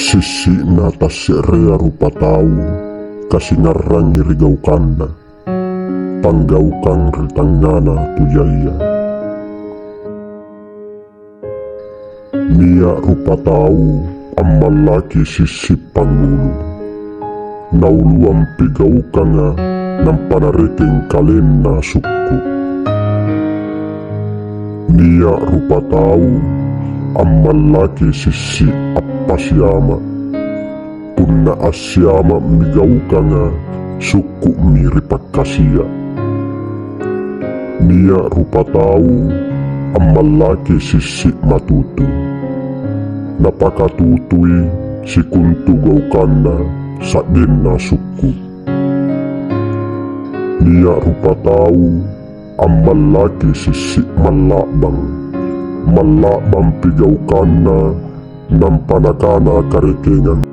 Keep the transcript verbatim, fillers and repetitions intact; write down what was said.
Sissi'na tasse'rea rupatau kasingarrangi ri gaukanna, panggaukang ri tangngana tu jaia. Nia' rupatau ammallaki sissi' pangngulu, nauluang pigaukanga nampa narekeng kalenna sukku'. Nia' rupatau ammallaki sissi' appasiama'. Punna assiama'mi gaukanga, sukku'mi ri pakkasia'. Nia' rupatau ammallaki sissi' matutu, napakatutui sikontu gaukanna sa'genna sukku'. Nia' rupatau ammallaki sissi' malla'bang, malla'bang pigaukanna, nampa nakana karekengang,